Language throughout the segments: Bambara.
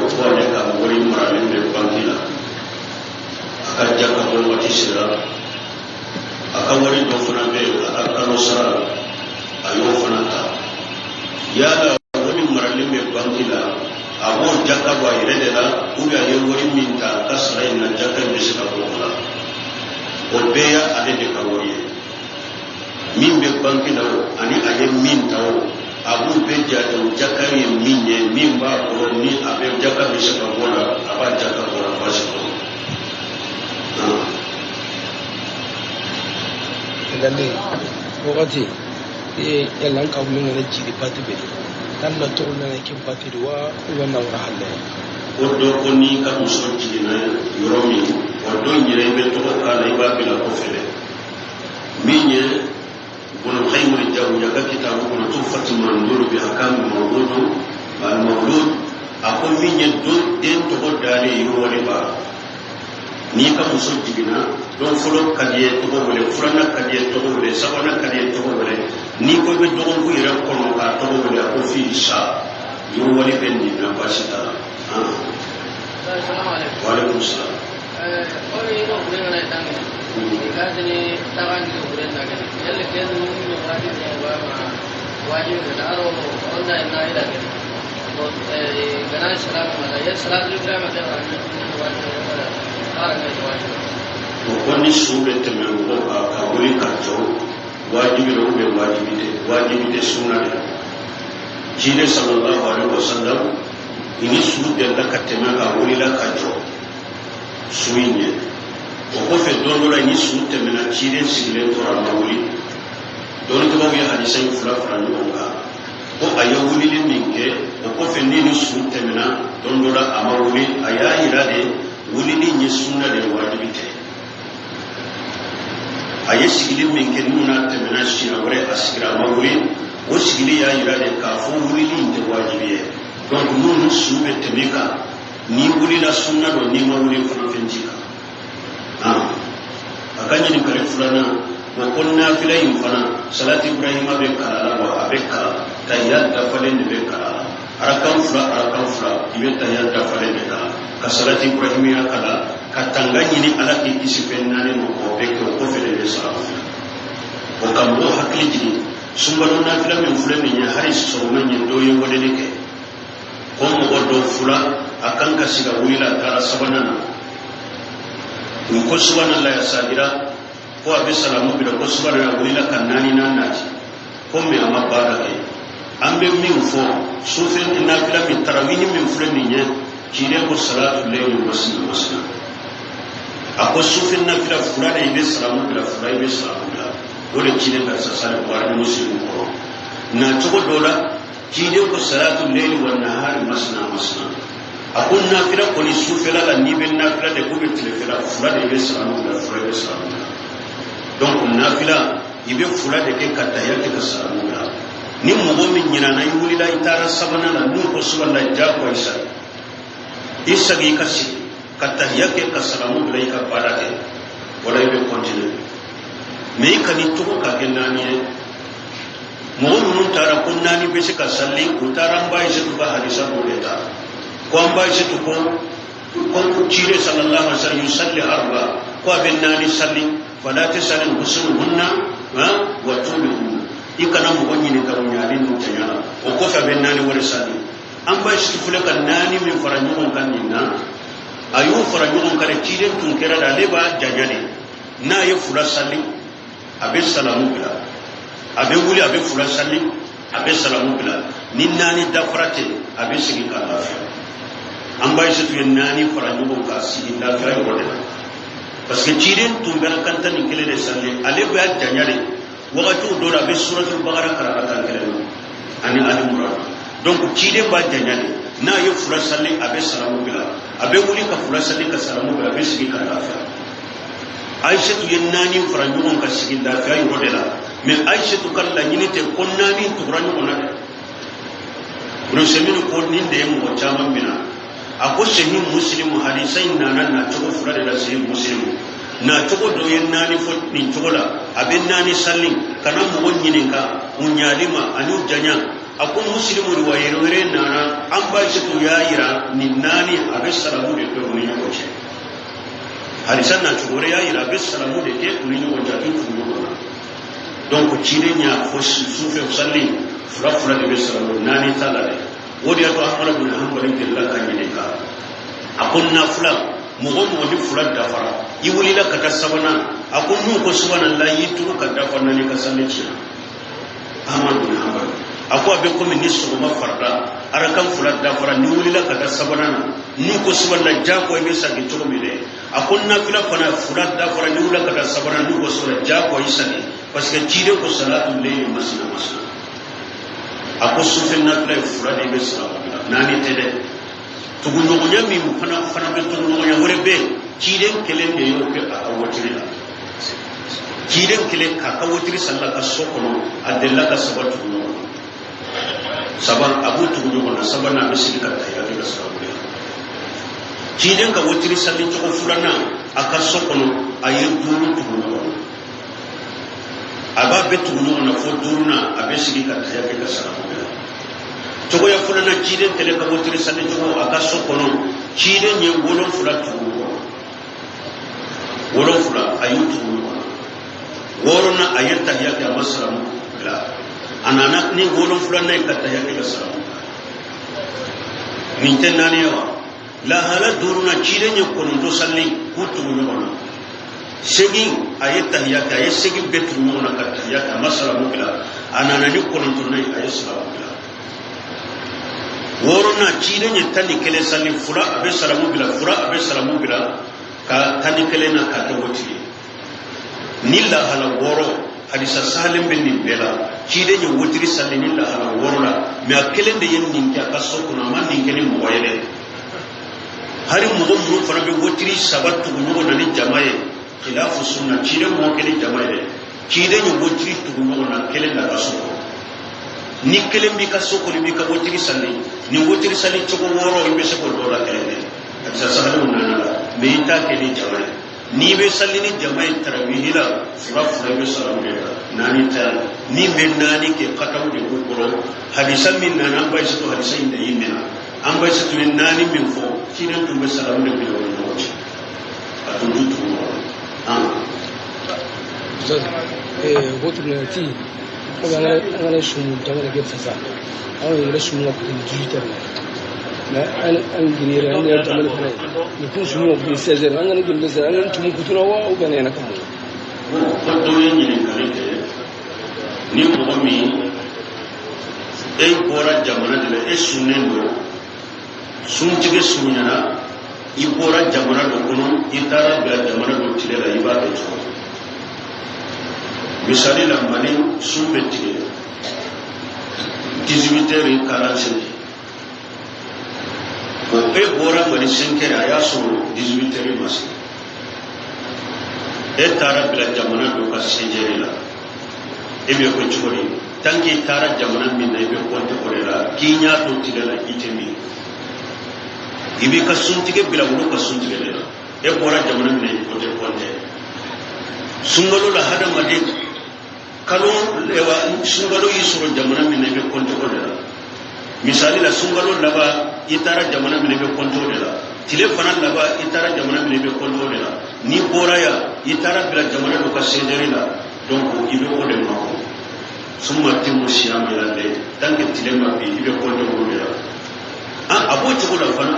Ko ale ka wari maralen bɛ banki la, a ka jaka bɔ waati sera, a ka wari dɔ fana bɛ yen, a ka kalo sara, a y'o fana ta. Yala wari maralen bɛ banki la, a b'o jaka bɔ a yɛrɛ de la, ou bien a ye wari min ta a ka sara in na, jaka in bɛ se ka bɔ o la? O bɛɛ y'ale de ka wari ye. Min bɛ banki la o, ani a ye min ta o, a b'u bɛɛ jate. O jaka ye min ye, min b'a bolo ni a bɛ jaka bɛ se ka bɔ la, a b'a jaka bɔ la, baasi t'o la. Ɲininkali wagati yala an ka min kana jiri bati bɛ kan na tɔgɔ nana kɛ bati wa u bɛ na wara halɛ. Ko dɔ ko n'i ka muso jiginna yɔrɔ min, o don yɛrɛ i bɛ tɔgɔ k'a la, i b'a bila kɔfɛ dɛ. Min ye Ibn Qayyim al-Jawziyya ka kitabu kɔnɔ, Tuhfatu Mamdud bi ahkam mawlud al mawlud, a ko min ye den tɔgɔ dalen ye, yiriwale b'a la. N'i ka muso jiginna, don fɔlɔ ka di ye tɔgɔ wele, filanan ka di ye tɔgɔ wele, sabanan ka di ye tɔgɔ wele, n'i ko i bɛ dɔgɔkun yɛrɛ kɔnɔ k'a tɔgɔ wele, a ko fi sa yiriwale bɛ nin na, baasi t'a la. Wa alaikum salam. O ko ni su bɛ tɛmɛ mɔgɔ kan ka wuli ka jɔ, wajibi don ou bien wajibi tɛ? Wajibi tɛ, sunna de. Ciden sallallahu alaihi wasallam ni su delila ka tɛmɛ ka wulila ka jɔ su in ɲɛ. O kɔfɛ, don dɔ la, ni su tɛmɛna, ciden sigilen tora, a ma wuli. Dɔnnikɛlaw ye hadisa in fila fara ɲɔgɔn kan ko a ye wulili min kɛ o kɔfɛ, ni su tɛmɛna don dɔ la, a ma wuli, a y'a yira de wulili in ye sunna de ye, wajibi tɛ. A ye sigili min kɛ, n'u n'a tɛmɛna siɲɛ wɛrɛ, a sigira, a ma wuli, o sigili y'a yira de k'a fɔ wulili in tɛ wajibi ye. Donc n'u ni su bɛ tɛmɛ kan, n'i wulila, sunna don, n'i ma wuli fana, fɛn t'i kan. A ka ɲininkali filanan, o ko nafila in fana, salati Ibrahima bɛ kalan la wa? A bɛ kalan, tahiya dafalen de bɛ kalan la, arakan fila, arakan fila, i bɛ tahiya dafalen de kalan ka salati Ibrahimiya kalan, ka tanga ɲini Ala k'i kisi fɛn naani ma, k'o bɛɛ kɛ. O kɔfɛ de bɛ salamu fila. O ka mɔgɔw hakili jigin, sunkalo nafila min filɛ nin ye, hali sɔgɔma in ye dɔ ye weleli kɛ ko mɔgɔ dɔ fula, a kan ka sigi, a wulila, a taara sabanan na, u ko subhanallah, ya sadira ko a bɛ salamu bila, ko subhanallah, a wulila ka naaninan nati ko mais a ma baara kɛ. An bɛ min fɔ, sufɛ nafila min, tarawih min filɛ nin ye, ciden ko salatu layli masna masna. A ko sufɛ nafila fila de, i bɛ salamu bila fila, i bɛ salamu bila. O de ciden ka sasari Buhari ni Muslim kɔrɔ na cogo dɔ la. Ciden ko salatu layli wa nahari masna masna. A ko nafila kɔni sufɛla la, n'i bɛ nafila de k'u bɛ tilefɛla, fila de, i bɛ salamu bila fila, i bɛ salamu bila. Donc nafila, i bɛ fila de kɛ ka tahiya kɛ ka salamu bila. Ni mɔgɔ min ɲinana, i wulila, i taara sabanan la, n'u ko subhanallah, jagoya i sagi, i sagi, i ka sigi ka tahiya kɛ ka salamu bila, i ka baara kɛ, wala i bɛ continuer. Mais i kan'i tɔgɔ k'a kɛ naani ye. Mɔgɔ minnu taara ko naani bɛ se ka sali, u taara an ba Ayisetu ka hadisa dɔ de ta ko an ba Ayisetu ko ciden sallallahu alaihi wasallam yusalli arba, ko a bɛ naani sali, fala tasal an husnihunna wa tulihunna, i kana mɔgɔ ɲininka o ɲali n'u janya la. O kɔfɛ, a bɛ naani wɛrɛ sali. An ba Ayisetu filɛ ka naani min fara ɲɔgɔn kan nin na, a y'o fara ɲɔgɔn kan de. Ciden tun kɛra de, ale b'a janya de. N'a ye fila sali, a bɛ salamu bila, a bɛ wuli, a bɛ fila sali, a bɛ salamu bila. Ni naani dafara ten, a bɛ sigi ka lafiya. An ba Ayisetu ye naani fara ɲɔgɔn kan sigi lafiya yɔrɔ de la, parce que ciden tun bɛ kan 11 de sali. Ale b'a janya de. Wagatiw dɔ la, a bɛ suratul Bakara kalan a kan kelen na ani Ali Imran. Donc ciden b'a janya de. N'a ye fila sali, a bɛ salamu bila, a bɛ wuli ka fila sali ka salamu bila, a bɛ sigi ka lafiya. Ayisetu ye naani fara ɲɔgɔn kan sigi lafiya yɔrɔ de la. Mais Ayisetu ka laɲini tɛ ko naani tugura ɲɔgɔn na dɛ. Rusɛmini ko nin de ye mɔgɔ caman minɛ. A ko Sahih Muslimu hadisa in nana na cogo fila de la. Sahih Muslimu na cogo dɔ ye naani fɔ nin cogo la, a bɛ naani sali, kana mɔgɔ ɲininka u ɲali ma ani u janya. A ko Musilimu riwaya wɛrɛ nana, an ba Aisatu y'a yira nin naani, a bɛ salamu de kɛ u ni ɲɔgɔn cɛ. Hadisa nacogo wɛrɛ y'a yira, a bɛ salamu de kɛ u ni ɲɔgɔn cɛ, a tɛ tugu ɲɔgɔn na. Donc ciden y'a fɔ sufɛ sali fila fila de bɛ salamu, naani t'a la dɛ. O de y'a to Ahmadu bin Hanbali delila ka ɲininka, a ko nafila mɔgɔ mɔgɔ ni fila dafara, i wulila ka taa sabanan, a ko n'u ko subhanallah, y'i turu ka dafa naani ka sali tiɲɛ. Ahmadu bin Hanbali a ko a bɛ komi ni sɔgɔma farida arakan fila dafara, ni wulila ka taa sabanan na, n'u ko subhanallah, jago i bɛ segin cogo min dɛ. A ko nafila fana fila dafara, ni wulila ka taa sabanan, n'u ko subhanallah, jago i segin, parce que ciden ko salatu leyli masina masina. A ko sufɛ nafila ye fila de bɛ salamu bila, naani tɛ dɛ. Tuguɲɔgɔnya min fana bɛ, tuguɲɔgɔnya wɛrɛ bɛ yen, ciden kelen de y'o kɛ a ka wotiri la. Ciden kelen k'a ka wotiri sali ka so kɔnɔ, a delila ka saba tugu ɲɔgɔn na, saba a b'u tugu ɲɔgɔn na, sabanan a bɛ sigi ka tahiya kɛ ka salamu bila. Ciden ka wotiri sali cogo filanan a ka so kɔnɔ, a ye duuru tugu ɲɔgɔn na, a b'a bɛɛ tugu ɲɔgɔn na fo duurunan, a bɛ sigi ka tahiya kɛ ka salamu bila. Cogoya filanan, ciden kelen ka wotiri sali cogo a ka so kɔnɔ, ciden ye wolonfila tugu ɲɔgɔn na, wolonfila a y'u tugu ɲɔgɔn na, wɔɔrɔnan a ye tahiya kɛ, a ma salamu bila, a nana ni wolonfilanan ye ka tahiya kɛ ka salamu bila. Nin tɛ naani ye wa? Lahala duurunan, ciden ye kɔnɔntɔn sali k'u tugu ɲɔgɔn na, segin a ye tahiya kɛ, a ye segin bɛɛ tugu ɲɔgɔn na ka tahiya kɛ, a ma salamu bila, a nana ni kɔnɔntɔnnan ye, a ye salamu bila. Wɔɔrɔnan, ciden ye 11 sali, fila a bɛ salamu bila, fila a bɛ salamu bila, ka 11 na k'a kɛ wotiri ye. Ni lahala wɔɔrɔ, hadisa sahalen bɛ nin bɛɛ la, ciden ye wotiri sali ni lahala wɔɔrɔ la, mɛ a kelen de ye nin kɛ a ka so kɔnɔ, a ma nin kɛ ni mɔgɔ ye dɛ. Hali mɔgɔ minnu fana bɛ wotiri saba tugu ɲɔgɔn na ni jama ye, khilafu sunna, ciden m'o kɛ ni jama ye dɛ. Ciden ye wotiri tugu ɲɔgɔn na kelen na ka so kɔnɔ. Ni kelen b'i ka so kɔnɔ, i b'i ka wotiri sali nin wotiri sali cogo wɔɔrɔ, i bɛ se k'o dɔw la kelen kɛ, hadisa sahalenw nana la, mɛ i t'a kɛ ni jama ye. N'i bɛ sali ni jama ye tarawihi la, fila fila i bɛ salamu de la, naani t'a la. Min bɛ naani kɛ, kataw de b'u kɔrɔ. Hadisa min nana, an ba se to hadisa in de y'i minɛ, an ba se tun ye naani min fɔ, ciden tun bɛ salamu de bila u ni ɲɔgɔn cɛ, a tun t'u tugu ɲɔgɔn na. Wotiri ti ko an kana sumu jamana kɛ sisan, anw yɛrɛ sumu ka kutu 18 heures la, mais an giri yɛrɛ, an yɛrɛ jamana fana ye nin kun sumu ka kutu 16 heures, an kana giri 16 heures, an kana tumu kutu wa ou bien yɛrɛ kama. Ko dɔ ye ɲininkali kɛ, ni mɔgɔ min e bɔra jamana de la, e sunnen don, suntigɛ surunyana, i bɔra jamana dɔ kɔnɔ, i taara bila jamana dɔ tile la, i b'a kɛ cogo di? Misali la, Mali sun bɛ tigɛ 18 heures 45. Bon, e bɔra Mali 5 heures, a y'a sɔrɔ 18 heures ma se, e taara bila jamana dɔ ka 5 heures la, e bɛ ko cogo di? Tant que i taara jamana min na, i bɛ compter o de la k'i ɲa to tile la, i tɛ min, i b'i ka suntigɛ bila olu ka suntigɛ de la. E bɔra jamana min na, o tɛ compter sunkalo la. Hadamaden kalo sunkalo y'i sɔrɔ jamana min na, i bɛ compter o de la. Misali la, sunkalo laban, i taara jamana min na, i bɛ compter o de la. Tile fana laban, i taara jamana min na, i bɛ compter o de la. N'i bɔra yan, i taara bila jamana dɔ ka sejɛri la, donc i bɛ o de makɔnɔ. Summa timu siyama ila layl, tant que tile ma bin, i bɛ compter o de la. A b'o cogo la fana,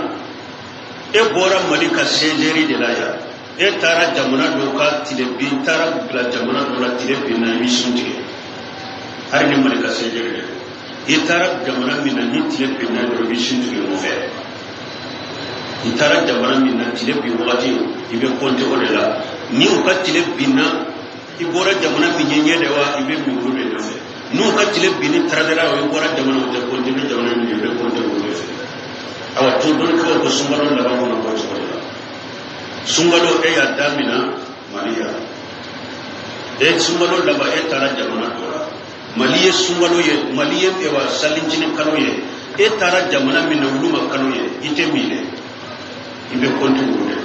e bɔra Mali ka sejɛri de la yan, e taara jamana dɔ ka tile bin, taara bila jamana dɔ la, tile bin na, i b'i sun tigɛ. Hali ni Mali ka sejɛri de don, i taara jamana min na, ni tile bin na dɔrɔn, i b'i sun tigɛ o fɛ. I taara jamana min na, tile bin wagati, i bɛ compter o de la. Ni u ka tile binna, i bɔra jamana min ye ɲɛ de wa, i bɛ min olu de nɔfɛ. N'u ka tile binni taradara, i bɔra jamana o tɛ compter, i bɛ jamana min ye, i bɛ compter olu de fɛ. Awa, to dɔnnikɛlaw ko sunkalo laban kɔnɔ bɔ cogo de la. Sunkalo, e y'a damina Mali yan, e sunkalo laban, e taara jamana dɔ la. Mali ye sunkalo ye, Mali ye ewa salincinin kalo ye, e taara jamana min na, olu ma kalo ye, i tɛ min dɛ, i bɛ compter olu de,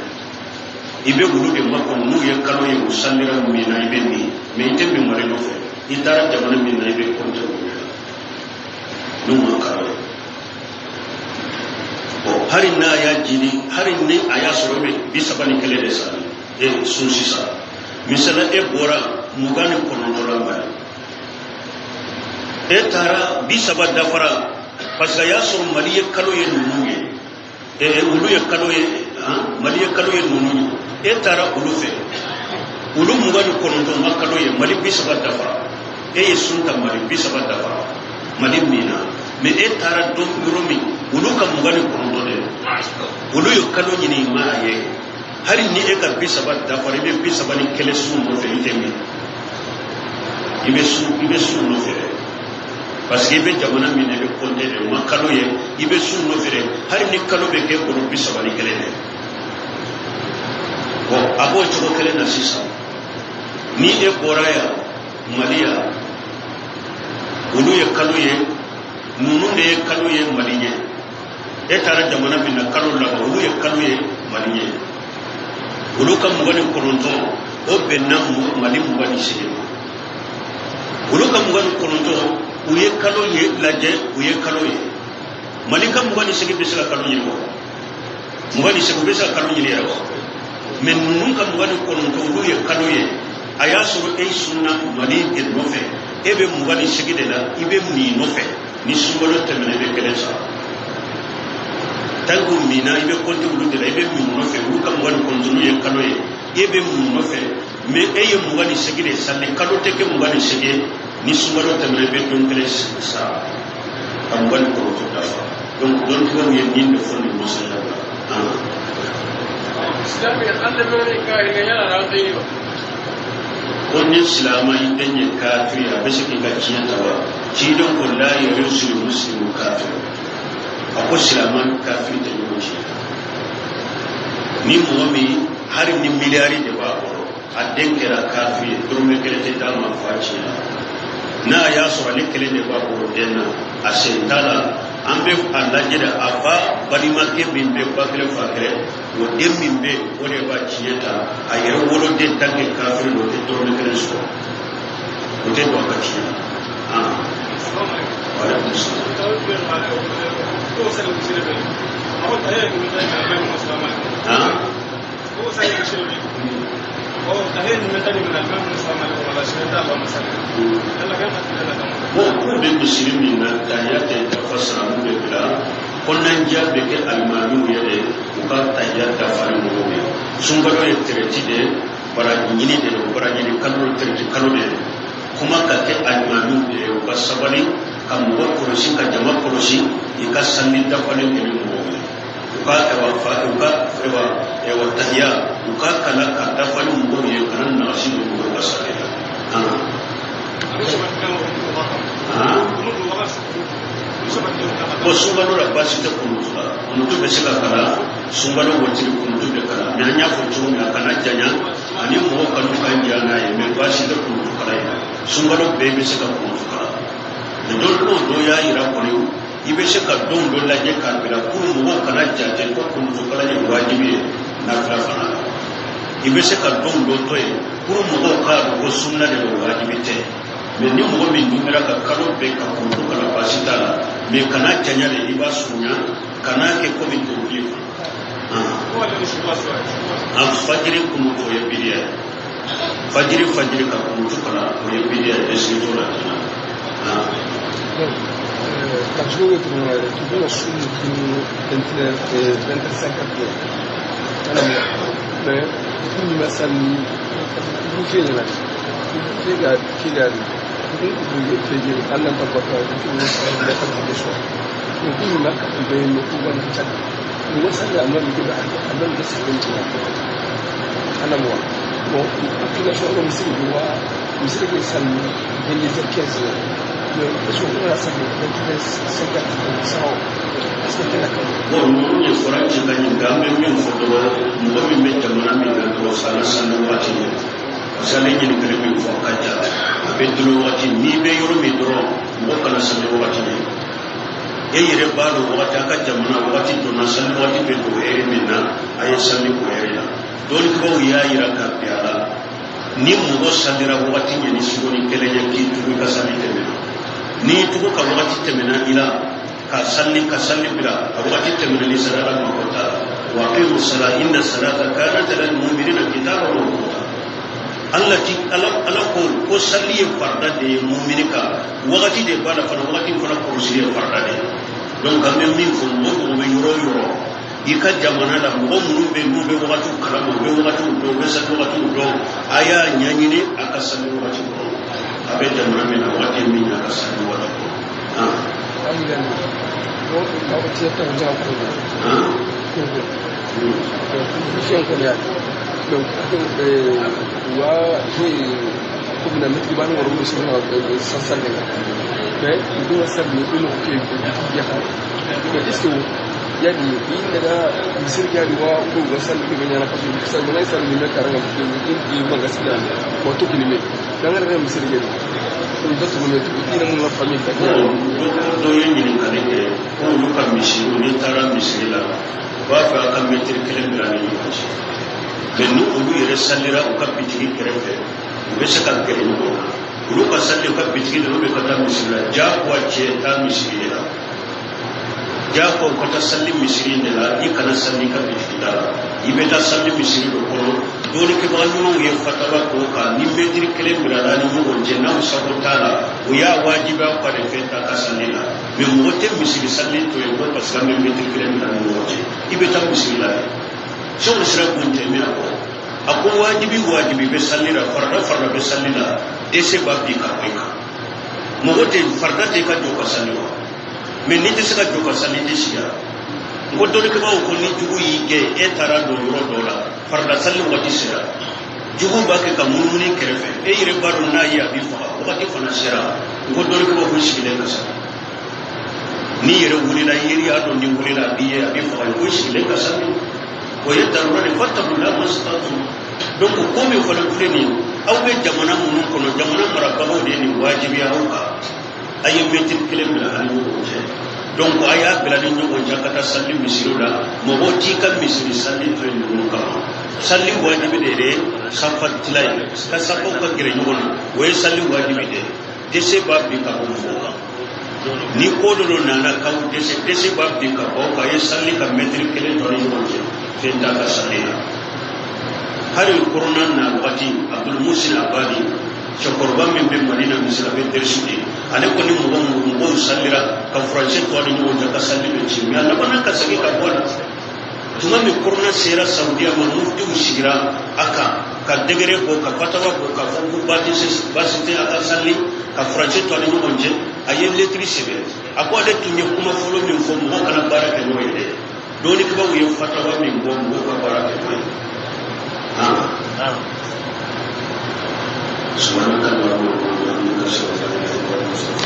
i bɛ olu de makɔnɔ. N'u ye kalo ye, u salira min na, i bɛ min, mɛ i tɛ min Mali nɔfɛ. I taara jamana min na, i bɛ compter olu de la. N'u ma kalo ye, bon, hali n'a y'a jini, hali ni a y'a sɔrɔ e bɛ 31 de sali e sun sisan, misali e bɔra 29 la Mali, e taara 30 dafara, parce que a y'a sɔrɔ Mali ye kalo ye ninnu ye, olu ye kalo ye, Mali ye kalo ye ninnu ye, e taara olu fɛ, olu 29 ma kalo ye, Mali 30 dafara, e ye sun ta Mali 30 dafara, Mali minna, mais e taara don yɔrɔ min, olu ka 29 de, olu ye kalo ɲini ma a ye. Hali ni e ka 30 dafara, i bɛ 31 sun nɔfɛ, i tɛ min, i bɛ sun nɔfɛ dɛ, parce que i bɛ jamana min na, i bɛ compter de, o ma kalo ye, i bɛ sun nɔfɛ dɛ, hali ni kalo bɛ k'e bolo 31 dɛ. Bon, a b'o cogo kelen na sisan, ni e bɔra yan Mali yan, olu ye kalo ye, ninnu de ye kalo ye Mali ɲɛ, e taara jamana min na kalo laban, olu ye kalo ye Mali ɲɛ, olu ka 29, o bɛnna Mali 28 ma. Olu ka 29, u ye kalo ye lajɛ, u ye kalo ye. Mali ka 28 bɛ se ka kalo ɲini wa? 28, u bɛ se ka kalo ɲini yɛrɛ wa? Mais ninnu ka 29, olu ye kalo ye, a y'a sɔrɔ e sunna Mali de nɔfɛ, e bɛ 28 de la, i bɛ min nɔfɛ, ni sunkalo tɛmɛna, i bɛ kelen sara. Tant que minna, i bɛ compter olu de la, i bɛ min nɔfɛ, olu ka 29, n'u ye kalo ye, e bɛ mun nɔfɛ, mais e ye 28 de sali, kalo tɛ kɛ 28, ni sunkalo tɛmɛna, i bɛ don kelen sara ka 29 dafa. Donc dɔnnibaw ye nin de fɔ nin masala la. Silamɛ an bɛ ka hinɛ yala na an wa. Ko ni silamɛ i den ye kafiri, a bɛ se k'i ka tiɲɛ ta wa? Ciden ko la yarisul muslimu kafir, a ko silamɛ ni kafiri tɛ ɲɔgɔn tiɲɛ. Ni mɔgɔ min, hali ni miliyari de b'a kɔrɔ, a den kɛra kafiri ye, dɔrɔmɛ kelen tɛ d'a ma fa tiɲɛ la. N'a y'a sɔrɔ ale kelen de b'a bolo den na, a sen t'a la, an bɛ a lajɛ de, a fa balimakɛ min bɛ ba kelen fa kelen, o den min bɛ, o de b'a tiɲɛ ta. A yɛrɛ woloden, tant que kafiri don, o tɛ dɔrɔmɛ kelen sɔrɔ, o tɛ don a ka tiɲɛ la. Waaleykum salaam. Ah. Bon, k'u bɛ misiri min na, tahiya tɛ dafa, sanamu bɛ bila, kɔnɔnajɛ bɛ kɛ alimamiw ye de, u ka tahiya dafa ni mɔgɔw ye. Sunkalo ye traité de ye, baraji ɲini de don, baraji ɲini kalo, traité kalo de don. Kuma ka kɛ alimamiw de ye, u ka sabali ka mɔgɔ kɔlɔsi, ka jama kɔlɔsi, i ka sali dafalen kɛ ni mɔgɔw ye, u ka ɛwa fa, u ka ɛwa ɛwa tahiya, u ka kalan ka dafa ni mɔgɔw ye, kana nagasi don mɔgɔw ka sali la. Ah. Bon, sunkalo la baasi tɛ kunutu la, kunutu bɛ se ka kalan sunkalo waati, kunutu bɛ kalan, mais an y'a fɔ cogo min, a kana janya ani mɔgɔ kanu ka diya n'a ye, mais baasi tɛ kunutu kalan ye, sunkalo bɛɛ bɛ se ka kunutu kalan. Mais dɔ n'o dɔ y'a yira kɔni, i bɛ se ka don dɔ lajɛ k'a bila pour mɔgɔw kana jate ko kunutu kalan ye wajibi ye nafila fana la. I bɛ se ka don dɔ to yen pour mɔgɔw k'a dɔn ko sunna de don, wajibi tɛ. Mais ni mɔgɔ min dun ka kalo bɛɛ ka kunutu kalan, baasi t'a la, mais kana janya de, i b'a surunya, kana kɛ komi dɔnkili fana. A fajiri kunutu, o ye bidiya ye. Fajiri, fajiri ka kunutu kalan, o ye bidiya ye, dɛsɛ t'o la joona. Kalanso bɛ cogo min na yɛrɛ, tu bɛna sun dun 29 h 50, mais min ma sali couvre-feu ɲɛna, couvre-feu ka teliya de, couvre-feu hali n'an ta bɔtɔ application, mais ko min ma ka bɛɛ ye ko wari ca, mɔgɔ sali a ma bɛ kɛ a ma bɛ kɛ sali ala wa. Bon, application dɔ bɛ se ka wa misiri bɛ sali 22 h 15, mais est-ce que o ka sali 29 h 50 sawa, est-ce que tɛna kan? Bon, ninnu ye fɔra ci ka ɲininka, an bɛ min fɔ dɔrɔn, mɔgɔ min bɛ jamana min na dɔrɔn, sala sani waati ye, parce que ale ɲininkali min fɔ a ka ja, a bɛ dolo waati n'i bɛ yɔrɔ min dɔrɔn, mɔgɔ kana sani waati ye. E yɛrɛ b'a dɔn wagati a ka jamana wagati donna, sani waati bɛ don heure min na, a ye sani o heure la. Dɔnnibaw y'a yira ka bin a la, ni mɔgɔ salira wagati ɲɛ ni sugoni kelen ye, k'i tugu i ka sali tɛmɛna. N'i tugu ka wagati tɛmɛna i la ka salli ka salli bila a wagati tɛmɛna ni sara ala mako t'a la. Wa aqimu sala inna salata kanat alal mu'minina kitaban mawquta. Allah ti ala ala ko ko salli ye farida de ye mumini kan, wagati de b'a la fana, wagati fana kɔlɔsili ye farida de ye. Donc an bɛ min fɔ, mɔgɔ mɔgɔ bɛ yɔrɔ o yɔrɔ i ka jamana la, mɔgɔ minnu bɛ yen n'u bɛ wagatiw kalama, u bɛ wagatiw dɔn, u bɛ sali wagatiw dɔn, a y'a ɲɛɲini a ka sali wagati kɔnɔ. A bɛ jamana min na, wagati min na, a ka sali wagati kɔnɔ. Donc, wa ko bɛna mɛtiri b'an kɔrɔ bolo sɛbɛn ka san san de kan, mais u dun ka sali ni u mago tɛ yafa. Mais est ce que yali i nana misiri kɛ wa ou u ka sali kɛ ɲɛna? Parce que sali n'a ye sali min bɛ karan ka i man ka sigi yan wa to kini mɛ n'an yɛrɛ misiri kɛ o bɛ tuguni i na mun ka famille ka kɛ. Dɔ ye ɲininkali kɛ ko olu ka misiri, n'i taara misiri la, u b'a fɛ a ka mɛtiri kelen bila ni ɲɔgɔn cɛ. Mais ni olu yɛrɛ salira u ka bitigi kɛrɛfɛ, u bɛ se ka gɛrɛ ɲɔgɔn na. Olu ka sali u ka bitigi de, olu bɛ ka taa misiri la, jagoya cɛ taa misiri de la, jagoya u ka taa sali misiri de la. I kana sali i ka bitigi da la, i bɛ taa sali misiri dɔ kɔnɔ. Dɔnnikɛbaga ɲumanw ye fatawa k'o kan, ni mɛtiri kelen bilala ni ɲɔgɔn cɛ, n'aw sago t'a la, o y'a wajibiya ka de fɛn ta ka sali la. Mais mɔgɔ tɛ misiri sali to yen ko parce que an bɛ mɛtiri kelen bila ni ɲɔgɔn cɛ, i bɛ taa misiri la dɛ. Sɛw sira kun tɛ min kɔ, a ko wajibi wajibi bɛ sali la, farida farida bɛ sali la, dɛsɛ b'a bin ka bɔ i kan. Mɔgɔ tɛ farida tɛ i ka jɔ ka sali wa, mais n'i tɛ se ka jɔ ka sali, i tɛ sigi a. N ko dɔnnikɛbaaw ko ni jugu y'i gɛn, e taara don yɔrɔ dɔ la, farida sali wagati sera, jugu b'a kɛ ka munumunu kɛrɛfɛ, e yɛrɛ b'a dɔn n'a ye a b'i faga, wagati fana sera. N ko dɔnnikɛbaaw ko sigilen ka sali. N'i yɛrɛ wulila, i yɛrɛ y'a dɔn n'i wulila a b'i ye, a b'i faga, i ko sigilen ka sali. O ye darura de fattaqullaha mastata'tum. Donc ko min fana filɛ nin ye, aw bɛ jamana minnu kɔnɔ, jamana marabagaw de ye nin wajibiya aw kan, a ye mɛtiri kelen bila an ni ɲɔgɔn cɛ. Donc a y'a bila ni ɲɔgɔn cɛ ka taa sali misiriw la. Mɔgɔ t'i ka misiri sali to yen ninnu kama. Sali wajibi de ye safa tila ye, ka safaw ka gɛrɛ ɲɔgɔn na, o ye sali wajibi de ye. Dɛsɛ b'a bin ka bɔ mɔgɔw kan. Ni ko dɔ nana k'aw dɛsɛ, dɛsɛ b'a bin ka bɔ aw kan, a ye sali ka mɛtiri kelen to ni ɲɔgɔn cɛ, fɛn t'a ka sali la. Hali korona na wagati, Abdul Musin Abadi, cɛkɔrɔba min bɛ Madina misiri, a bɛ dɛrɛsi de, ale kɔni mɔgɔ mɔgɔw salira ka furancɛ to a ni ɲɔgɔn cɛ ka sali bɛ ci, mais a labanna ka segin ka bɔ a la. Tuma min korona sera Saudiya ma, muftiw sigira a kan ka degere bɔ, ka fatawa bɔ, ka fɔ ko baasi tɛ a ka sali ka furancɛ to a ni ɲɔgɔn cɛ. A ye lɛtiri sɛbɛn, a ko ale tun ye kuma fɔlɔ min fɔ, mɔgɔw kana baara kɛ n'o ye dɛ. Dɔnnikɛbaaw ye fatawa min bɔ, mɔgɔw ka baara kɛ n'o ye. سبحانك اللهم وبحمدك، اشهد ان لا اله الا انت، استغفرك.